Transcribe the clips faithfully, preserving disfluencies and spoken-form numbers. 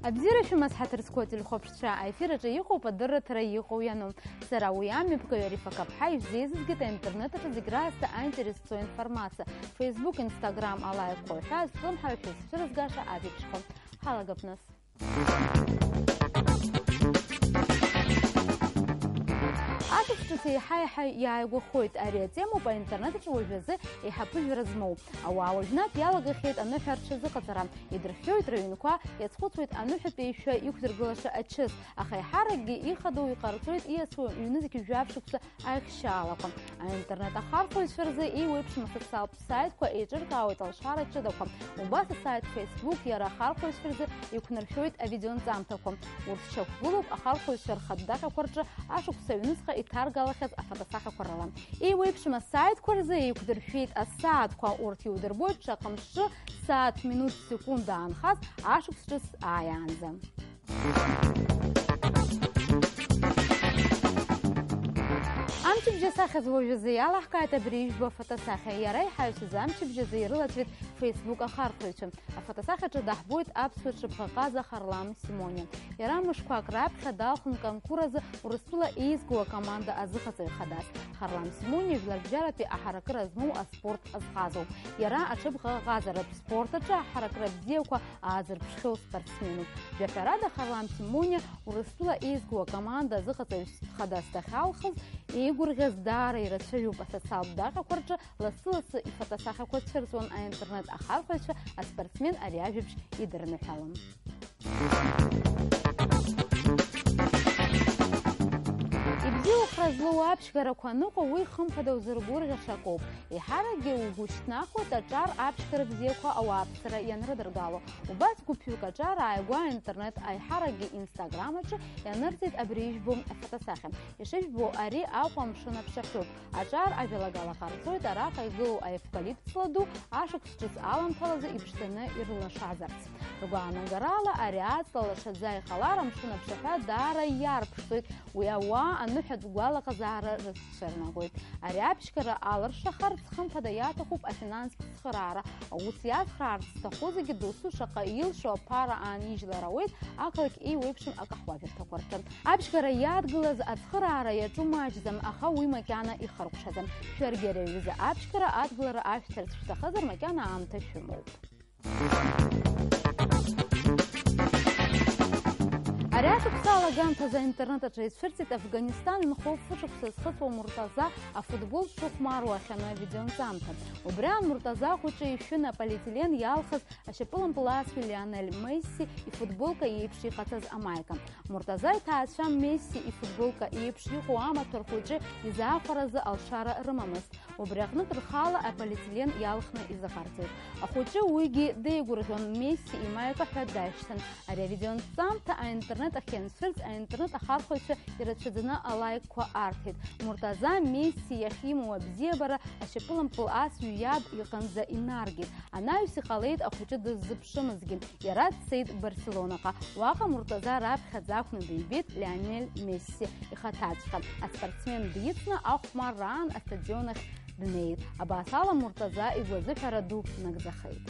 Абзиара шәымаз, ҳаҭыр зқәу ателехәаԥшцәа, аефир аҿы иҟоуп адырраҭара иҟоу иану. Сара уи амҩаԥгаҩ Арифа Каԥҳа ишәзеизызгеит аинтернет аҿы зегь раасҭа аинтерес зцо информациа. Facebook, Instagram алаекқәа уҳәа, зҿлымҳара шәызцәырызгаша ажәабжьқәа. Ҳалагап нас. Ашықәс ҿыц еиҳа-еиҳа иааигәахоит. Ари атемоуп аинтернет аҿы уажәазы еиҳа ԥыжәара змоу. Ауаа уажәнатә иалагахьеит аныҳәа рҽазыҟаҵара. Идыршәоит рыҩнқәа, иазхәыцуеит аныҳәатәеишәа иқәдыргылаша ачыс, аха еиҳаракгьы ихадоу иҟарҵоит ииасуа ҩнызқь жәаф шықәса аихшьаалақәа. Аинтернет ахархәаҩцәа рзы еиуеиԥшым асоциалтә саитқәа еиҿыркаауеит алшара ҷыдақәа. Убас асаит Facebook иара ахархәаҩцәа рзы иқәнаршәоит авидеонҵамҭақәа. Урҭ шьақәгылоуп ахархәаҩцәа рхатә даҟьақәа рҿы ашықәс аҩныҵҟа иҭаргалахьаз афотосахьақәа рыла. Еиуеиԥшым асаитқәа рзы еиқәдыршәеит асааҭқәа, урҭ иудырбоит шаҟа мшы, сааҭ, минуҭ, секунд аанхаз ашықәс ҿыц ааиаанӡа. Амчыбжь асахьаз уажәазы иалаҳкааит абри ижәбо афотосахьа. Иара иҳаҩсыз амчыбжь азы ирылаҵәеит Facebook ахархәаҩцәа. Афотосахьаҿы даҳбоит аԥсуа ҽыбӷаҟаза Харлам Симониа. Иара мышқәак раԥхьа далхын Канкур азы Урыстәыла еизгоу акоманда азыҟаҵаҩ хадас. Харлам Симониа жәларбжьаратәи аҳаракыра змоу аспорт азҟазоуп. Иара аҽыбӷаҟазаратә спорт аҿы аҳаракыра бзиақәа аазырԥшхьоу спортсменуп. Жәаҳәарада, Харлам Симониа Урыстәыла еизгоу акоманда азыҟаҵаҩ хадас дахьалхыз, еигәырӷьаз даара ирацәаҩуп асоциалтә даҟьақәа рҿы лассы-лассы ифотосахьақәа цәырҵуан аинтернет ахархәаҩцәа, аспортсмен ари ажәабжь идырныҳәалон. Ибзиоу хра злоу аԥшьгарақәа аныҟоу, уи хымԥада узыргәырӷьаша акоуп. Еиҳаракгьы угәы шьҭнахуеит аҿар аԥшьгара бзиақәа ауааԥсыра ианрыдыргало. Убас гәыԥҩык аҿар ааигәа аинтернет, аиҳаракгьы Instagram аҿы ианырҵеит абри ижәбо афотосахьа. Ишыжәбо, ари Аҟәа амшын аԥшаҳәоуп. Аҿар ажәалагала ҟарҵоит араҟа игылоу аевкалипт ҵла ду, ашықәс ҿыц аламҭалазы иԥшӡаны ирлашазарц. Ргәаанагарала, ари аҵла лашаӡа иҟалар, амшын аԥшаҳәа даара иарԥшӡоит, уи ауаа аныҳәатә гәалаҟазаара рыцәцәырнагоит. Ари аԥшьгара алыршахарц, хымԥада, иаҭахуп афинанстә цхыраара. Аус иацхраарц зҭаху зегьы досу шаҟа илшо аԥара аанижьлар ауеит ақалақь еиуеиԥшым акаҳуажәырҭақәа рҿы. Аԥшьгара иадгылаз ацхыраара иаҿу маҷӡам, аха уи макьана ихыркәшаӡам. Шәаргьы ари аҩыза аԥшьгара адгылара ашәҭарц шәҭахызар, макьана аамҭа шәымоуп. Ари ашықәс алагамҭазы аинтернет аҿы ицәырҵит Афганистан инхо фышықәса зхыҵуа Муртаза афутбол дшыхәмаруа ахьану авидеонҵамҭа. Убри аан Муртаза ахәыҷы ишәын аполиетилен иалхыз ашьапылампыл аасҩы Лионель Месси ифутболка иеиԥш иҟаҵаз амаика. Муртаза иҭаацәа Месси ифутболка еиԥш иҟоу амаҭәа рхәыҷы изаахәаразы алшара рымамызт. Убри аҟнытә рхала аполиетилен иалхны изаҟарҵеит. Ахәыҷы уигьы деигәырӷьон, Месси имаика ҳәа дашьҭан. Ари авидеонҵамҭа аинтернет ахь ианцәырҵ, аинтернет ахархәаҩцәа ирацәаӡаны алаикқәа арҭеит. Муртаза Месси иахьимоу абзиабара ашьапылампыл аасҩы иаб иҟынӡа инаргеит. Анаҩс иҟалеит ахәыҷы дыззыԥшымызгьы. Иара дцеит Барселонаҟа. Уаҟа Муртаза раԥхьаӡа акәны дибеит Лионель Месси ихаҭаҵәҟьа. Аспортсмен дицны ахәмарраан астадион ахь днеит. Абас ала Муртаза игәазыҳәара ду нагӡахеит.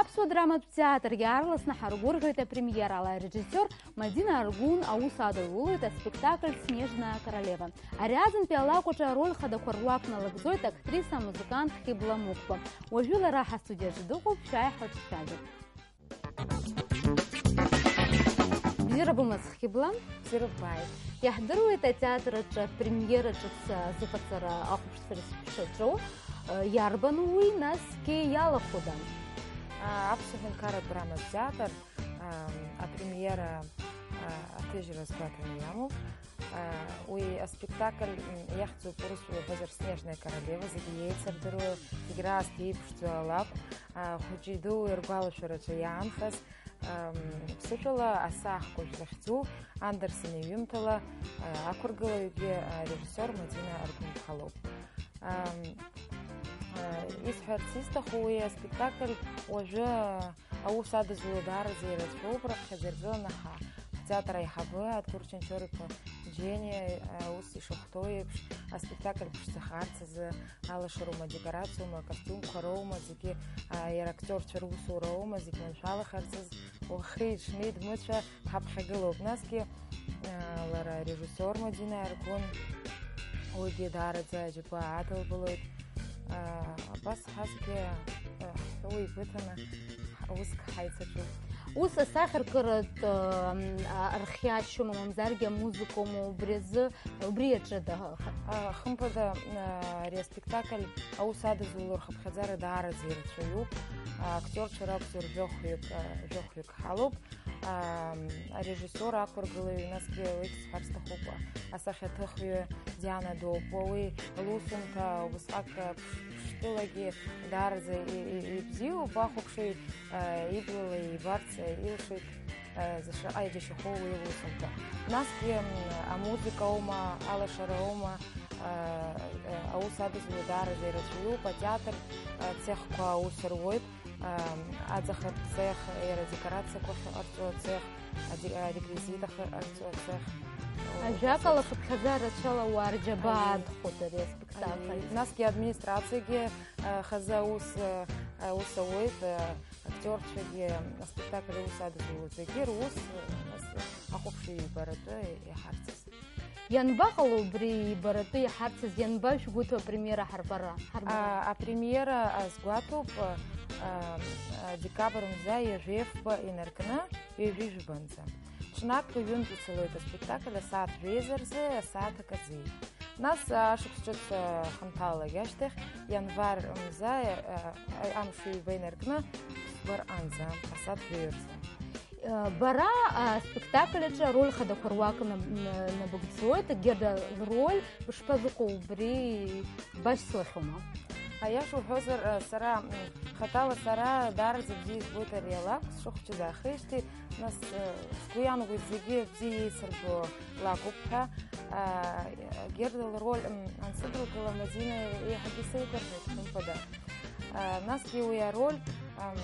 Аԥсуа драматә театр иаарласны ҳаргәырӷьоит апремиерала. Арежиссиор Мадина Аргун аус адылулоит аспектакль Снежная королева. Ари азынтәи алакә аҿы ароль хадақәа руак налыгӡоит актриса, амузыкант Хьыбла Мықәба. Уажәы лара ҳастудиаҿы дыҟоуп, шәааи ҳаҿцәажәап. Бзиара бымаз, Хьыбла. Бзиара ббааит. Иаҳдыруеит атеатр аҿы апремиера ҿыц азыҟаҵара ахәаԥшцәа шаҿу. Иарбану уи, насгьы иалахәыда? А, Аԥсуа ҳәынҭқарратә драматә театр, а, апремиера, а, аҭыжьра азгәаҭаны иамоуп. А, уи аспектакль, м, иахьӡуп урысшәала уҳәозар Снежная королева, зегьы еицырдыруа, зегь раасҭа еиԥшӡоу алакә, а, хәыҷи дууи ргәалашәарацәа иаанхаз, ам, ԥсышәала Асы ахкәажә захьӡу Андерсен иҩымҭала, а, ақәыргылаҩгьы, а, режиссиор Мадина Аргун-ԥҳа лоуп. Ам, а, исҳәарц исҭаху, уи аспектакль уажәы, а, аус адызуло даараӡа ирацәоуп, раԥхьаӡа иргыланы ҳа-, ҳтеатр аиҳабы Адгәыр Чанчор-иԥа Џьениа, а, аус ишахәҭоу еиԥш, аспектакль ԥшӡахарц азы, алашароума, адекорациоума, акостиумқәа роума, зегьы, а, иара актиорцәа русура аума, зегь маншәалахарц азы, уахи-ҽни Дмыцәа ҳаԥхьагылоуп. Насгьы, а, лара арежиссиор Мадина Аргәын, уигьы даараӡа аџьабаа адылбалоит. А, абас ҳазгьы, а, ҳәыуа ибыҭаны, ҳ-, уск ҳаицаҿуп. Ус асахьаркыратә, м, а, рхиашьоума, мамзаргьы амузыкоума, убри азы, убри иаҿыда? А, хымԥада, а, ари аспектакль аус адызуло рхыԥхьаӡара даараӡа ирацәаҩуп. А, актиорцәа ракәзар жәохәҩык, а, жәохәҩык ҳалоуп. А, арежиссиор ақәыргылаҩ, насгьы уигь сҳәар сҭахуп, асахьаҭыхҩы Диана Допуа, уи лусумҭа убысҟак ԥш-, ԥштәылагьы даараӡа и-, и-, ибзиоуп, ахәаԥшыҩ, а, иблала ибарц илшоит, а, шаҟа иџьашьахәу уи лусумҭа. Насгьы, м, амузыка аума, алашара аума, а, а, аус адызуло даараӡа ирацәаҩуп, атеатр, а, цехқәа аус руеит. Ам, аӡахартә цех, иара адекорациақәа ахьыҟарҵо ацех, аде-, ареквизит ахьыҟарҵо ацех. Ажәакала, хыԥхьаӡа рацәала уаа рџьабаа Аиеи. Адхоит ари аспектакль. Аиеи. Насгьы администрациагьы, а, хазы аус, а, аус ауеит, а, актиорцәагьы аспектакль аус адызуло зегьы рус, а, нас ахәаԥшыҩ ибаратәы иҳарцаз. Ианбаҟало убри ибаратәы иҳарцаз, ианбажәгәыҭо апремиера ҳарбара, ҳарбара? А, апремиера, а, сгәаҭоуп, а, а, декабр мза ҩажәи фба инаркны ҩажәи жәбанӡа. Ҽнак ҩынтә ицалоит аспектакль, асааҭ жәеиза рзы, асааҭ акаӡеи. Нас, а, ашықәс ҿыц, а, ханҭалалак ашьҭахь, ианвар мза, а, а, амш ҩба инаркны, фба рҟанӡа, асааҭ жәаҩа рзы. Бара аспектакль аҿы ароль хадақәа руак наб-, на-, набыгӡоит, Герда лроль бышԥазыҟоу, убри башьцылахьоума? Аиаша уҳәозар, сара, м, хаҭала сара даараӡа бзиа избоит ари алакә, сшыхәҷыз аахижьҭеи, нас, э, сгәы иаанагоит зегьы бзиа еицырбо лакәуп ҳәа. А, Герда лроль, м, ансыдылгыла Мадина еиҳагьы сеигәырӷьеит, хымԥада. А, насгьы уи ароль, ам,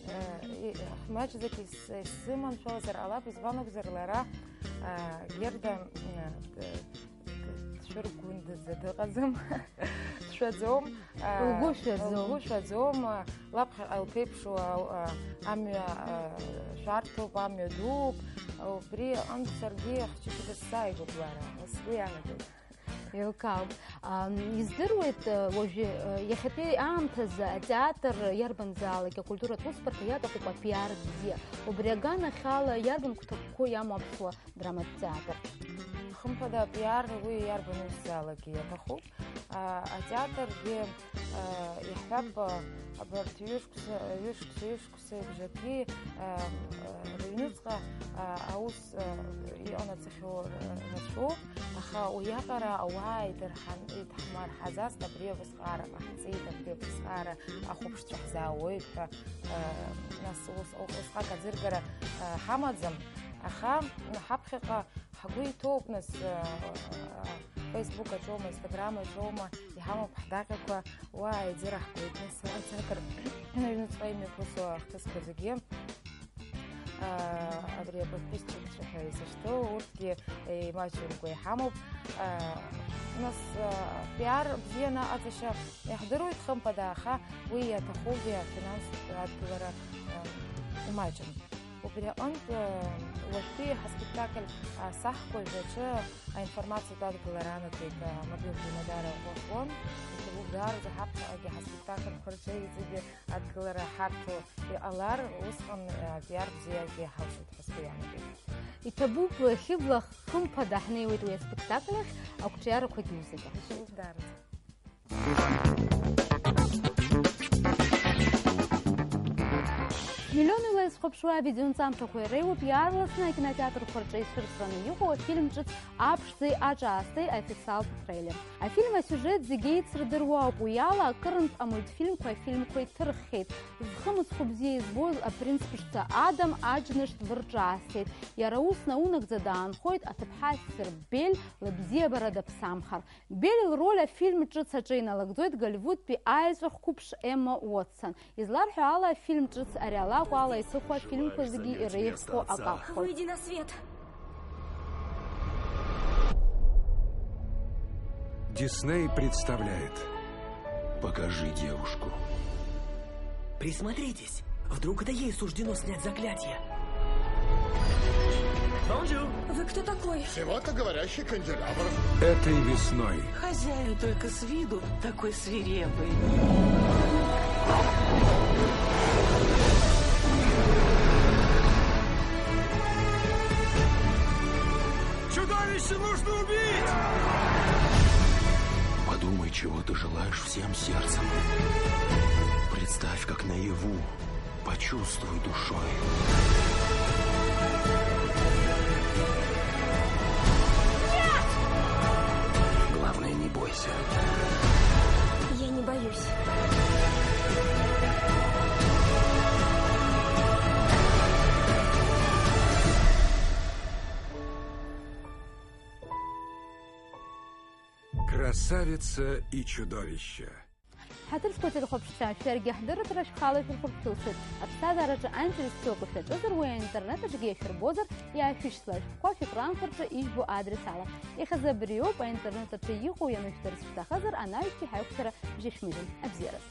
Э, и-, маҷӡак ис-, исзыманшәалазар ҟалап, избан акәзар, лара, а, Герда, м, э, дшәыргәындазы дыҟаӡам. Дшәаӡом, а, Лгәы шәаӡом. Лгәы шәаӡом, а, лаԥхьаҟа илԥеиԥшу, а, а, амҩа, а, шәарҭоуп, амҩа дууп, а, убри аҟынтә саргьы хәҷык дысзааигәоуп лара, сгәы иаанагоит. Еилкаауп. Ам, издыруеит, э, уажәы, э, иахьатәи аамҭазы атеатр иарбанзаалак акультуратә усбарҭа иаҭахуп апиар бзиа. Убри аганахьала иарбан гәҭакқәоу иамоу аԥсуа драматә театр? Хымԥада, апиар уи иарбан усзаалакгьы иаҭахуп. А, атеатргьы, а, иаҳҳәап, а, абарҭ ҩышықәса, ҩышықәса, ҩышықәса Сеибжаки, а, а, рыҩныҵҟа, а, аус, а, иҟанаҵахьоу р-, рацәоуп, аха уиаҟара ауаа идырҳан-, идҳмырҳаӡацт, абри абасҟаара ҟаҳҵеит, абри абасҟаара ахәаԥшцәа ҳзаауеит ҳәа, а, нас ус, у-, усҟак аӡыргара, а, ҳамаӡам, аха ҳаԥхьаҟа ҳгәы иҭоуп, нас, а, а, Facebook аҿоума, Instagram аҿоума, иҳамоуп ҳдаҟьақәа, уа аиӡыра ҳгоит, нас, атеатр аҩныҵҟа имҩаԥысуа ахҭысқәа зегьы, а, абри аподписчикцәа ҳәа изышьҭоу, урҭгьы еимаҷымкәа иҳамоуп. А, нас, а, пиар бзианы аҟаҵашьа иаҳдыруеит, хымԥада, аха уи иаҭахугьы афинанстә адгылара, а, имаҷым. Убри аҟынтә, уажәтәи ҳаспектакль, а, саҳкәажә аҿы аинформациатә адгылара анагеит, а, Модел Гимадара Вафон. Иҭабуп даараӡа ҳаԥхьаҟагьы ҳаспектакльқәа рҿы иҵегьы адгылара ҳарҭо иҟалар, усҟан, а, пиар бзиагьы ҳалшоит ҳәа сгәы иаанагеит. Иҭабуп, Хьыбла, хымԥада ҳнеиуеит уи аспектакль ахь, ақәҿиарақәагьы узегьы. Иҭабуп даараӡа. Миллионҩыла изхәаԥшуа авидеонҵамҭақәа иреиуоуп иаарласны акинотеатрқәа рҿы ицәырҵраны иҟоу афильм ҿыц Аԥшӡеи аҿаасҭеи аофициалтә треилер. Афильм асиужет зегьы еицырдыруа ауп, уи ала акырынтә амультфильмқәа афильмқәа иҭырххьеит. Зхы мыцхәы бзиа избоз апринц ԥшӡа Адам аџьныш дбырҿаасҭеит. Иара ус наунагӡа даанхоит аҭыԥҳа ссир Бель лыбзиабара даԥсамхар. Бель лроль афильм ҿыц аҿы иналагӡоит Голливудтәи аеҵәа хәыԥш Емма Уотсон. Изларҳәо ала, афильм ҿыц ари алакә ала иҭыху афильмқәа зегьы иреиӷьхо акы акәхоит. Выйди на свет! Дисней представляет. Покажи девушку. Присмотритесь. Вдруг это ей суждено снять заклятие. Бонжур. Вы кто такой? Всего-то говорящий канделябр. Этой весной. Хозяин только с виду такой свирепый. Чудовище нужно убить! Подумай, чего ты желаешь всем сердцем. Представь, как наяву. Почувствуй душой. Главное, не бойся. Я не боюсь. Красавица и чудовище. Ҳаҭыр зқәу ателехәаԥшцәа, шәаргьы ҳдырраҭара шәхала ишәырхәырҭәылшеит. Аԥсҭазаараҿы аинтерес бзиақәа шәаҿызар, уи аинтернет аҿгьы иашәырбозар, иаашәышьҭла, шәҟәқәа шәекран рҿы ижәбо адрес ала. Иахьазы абриоуп, аинтернет аҿы иҟоу ианышәдырц шәҭахызар, анаҩстәи ҳаиқәшәара бжьышәмыжьын. Абзиараз.